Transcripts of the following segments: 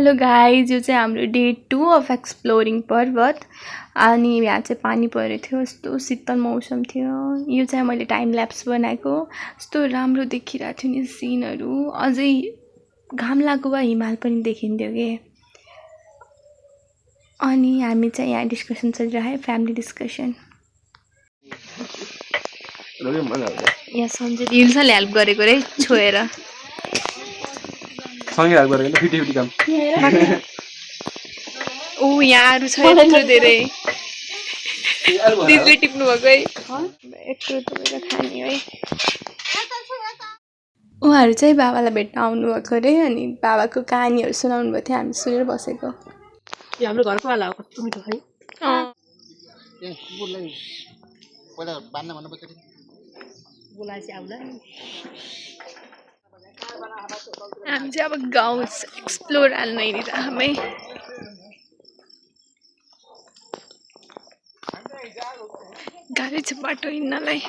Hello guys, यो चाहिँ हाम्रो डे 2 अफ एक्सप्लोरिङ पर्वत। अनि यहाँ चाहिँ पानी परेको थियो, यस्तो शीतल मौसम थियो। यो चाहिँ मैले टाइम ल्याप्स बनाएको, यस्तो राम्रो देखिरहेको थियो नि सिनहरू। अझै घाम लागेको भए हिमाल पनि देखिन्थ्यो के। अनि हामी चाहिँ यहाँ डिस्कसन चलिरहेको, फ्यामिली डिस्कसन। यहाँ सन्जय हिल्सले हेल्प गरेको रे छोएर सँगै हेल्प गरेको 50-50 काम। ओ यहाँ अरू छ यत्रो धेरै दिदीले टिप्नु भएको है, यत्रो तपाईँ खाने है। उहाँहरू चाहिँ बाबालाई भेट्न आउनुभएको अरे, अनि बाबाको कहानीहरू सुनाउनु भएको थियो, हामी सुनेर बसेको। यो हाम्रो घरको वाला हो, कस्तो मिठो है। हामी चाहिँ अब गाउँ एक्सप्लोर हाल्न हिँडिरह हमें। गाह्रै छ बाटो हिँड्नलाई।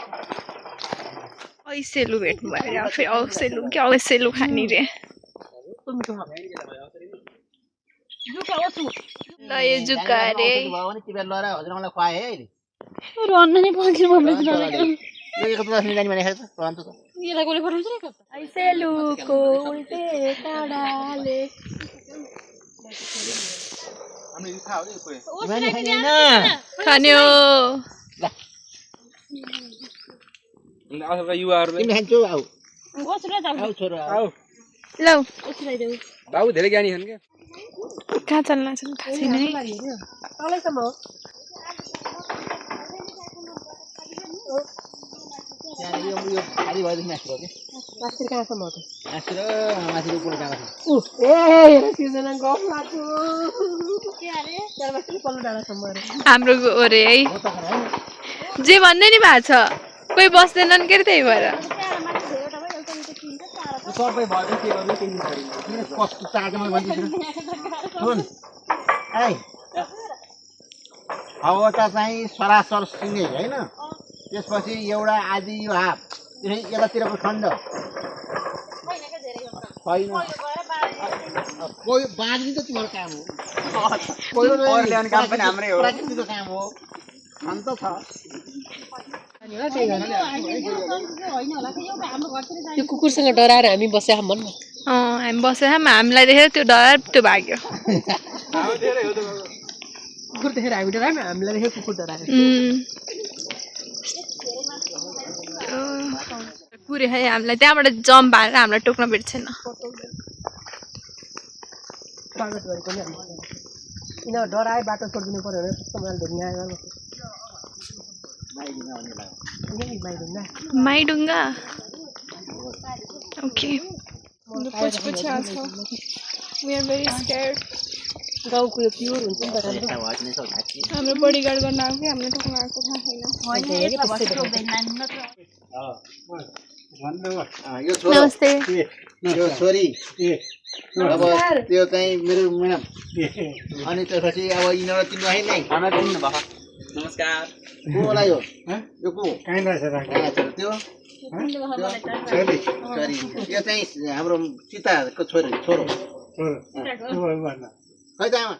ऐसेलु भेट्नु भयो अरे, फेरि औसेलु कि औसेलु खाने रे। ल यो जुका रे ऐसेलुको उल्टे टाढाले खान्यो। बाबु धेरै ज्ञानी छन् क्या। कहाँ चल्न थाहा छैन है। हाम्रो अरे है जे भन्दै नि भएको छ, कोही बस्दैनन् के त्यही भएर। हवटा चाहिँ सरासर सिँगै हैन, त्यसपछि एउटा आदि यो हाफ, त्यसै यतातिरको खण्ड छैन। कोही बाँध्नु त तिम्रो काम हो, कोही ल्याउने काम पनि हाम्रै हो, प्रकृतिको काम हो। अन्त छ यो कुकुरसँग डराएर हामी बस्या भन्न। हामी बसेर हामीलाई देखेर त्यो डराएर त्यो भाग्यो। कुकुर देखेर हामी डरायो, हामीलाई देखेर कुकुर डरायो। पुरै है हामीलाई त्यहाँबाट जम्प हालेर हामीलाई टोक्न भेट्छेन। स्वागत गरेको नि हामी। यिनीहरू डराए बाटो छोडिदिनु पर्यो भने कस्तो माल भेट्ने आयो। माइडुङ्गा ओके। पछि आछ। We are very scared. गाउँको यो प्योर हुन्छ नि त राम्रो। हाम्रो बडीगार्ड गर्न आएको कि हामीले टोक्न आएको थाहा छैन। नमस्ते। यो छोरी अब त्यो चाहिँ मेरो म्याडम। अनि त्यसपछि अब यिनीहरू चिन्नु है नै खाना चिन्नु भयो। नमस्कार। को होला यो? यो को? काइन रहेछ त्यो? छोरी छोरी यो चाहिँ हाम्रो सीताको छोरो। खै त आमा?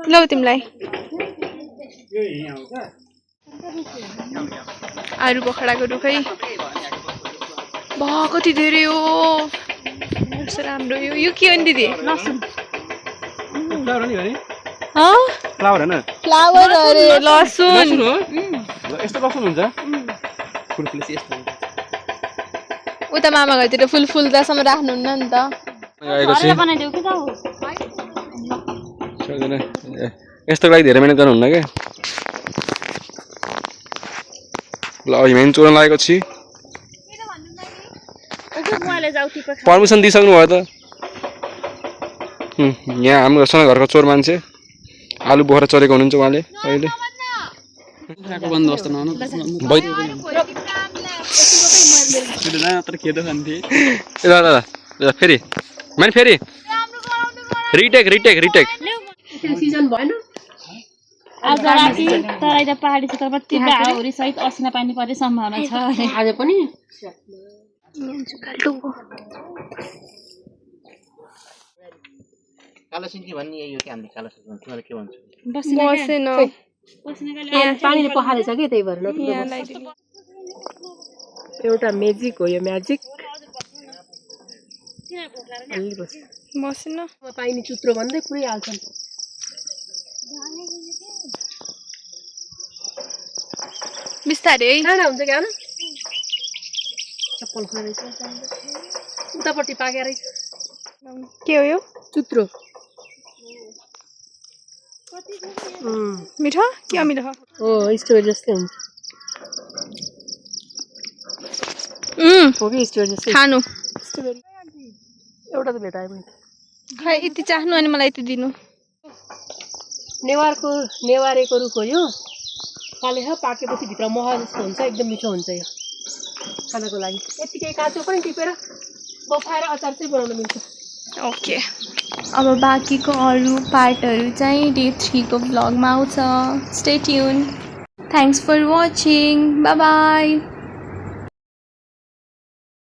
ल तिमीलाई आरु बखडाको रुखै भा कति धेरै हो। कस्तो राम्रो यो के हो नि दिदी? लसुन। फ्लावर हैन, फ्लावर अरे लसुन। यस्तो लसुन हुन्छ फुलफुल यस्तो हुन्छ। उता मामा घरतिर फुल दासम्म राख्नुहुन्न नि त। यस्तो लागि धेरै मेहनत गर्नुहुन्न क्या। ल हिमाइन चोर्न लागेको छि। पर्मिसन दिइसक्नु भयो त। यहाँ हाम्रो घरको चोर मान्छे आलु बोकेर चलेको हुनुहुन्छ उहाँले अहिले। ल फेरि मैले फेरि रिटेक सिजन भएन। आज राति तराई र पहाडी क्षेत्रमा तीव्र हावाहुरी सहित असिना पानी पर्ने सम्भावना छ। आज पनि कालो सिन्की भन्ने यो के हामीले कालो सिन्की भन्छ तिमीले के भन्छ बसेन पानीले पखालेछ कि त्यही भएर नत्र यहाँलाई एउटा म्याजिक हो यो म्याजिक अलि बस बसेन पाइने चुत्रो भन्दै पुरै हाल्छन् बिस्तारै खाना हुन्छ क्या चप्पल खोलेर उतापट्टि पाकेर के हो यो चुत्रो मिठो के अमिलो हो स्टोर जस्तै हुन्छ हो कि स्टोर जस्तै खानु एउटा त भेटायो मैले खै यति चाख्नु अनि मलाई यति दिनु नेवारेको रुख हो यो काले पाकेपछि भित्र मह जस्तो हुन्छ एकदम मिठो हुन्छ यो खानको लागि यतिकै काँचो पनि टिपेर बफाएर अचार चाहिँ बनाउन मिल्छ ओके अब बाँकीको अरू पार्टहरू चाहिँ डे 3 को भ्लगमा आउँछ stay tune thanks for watching bye by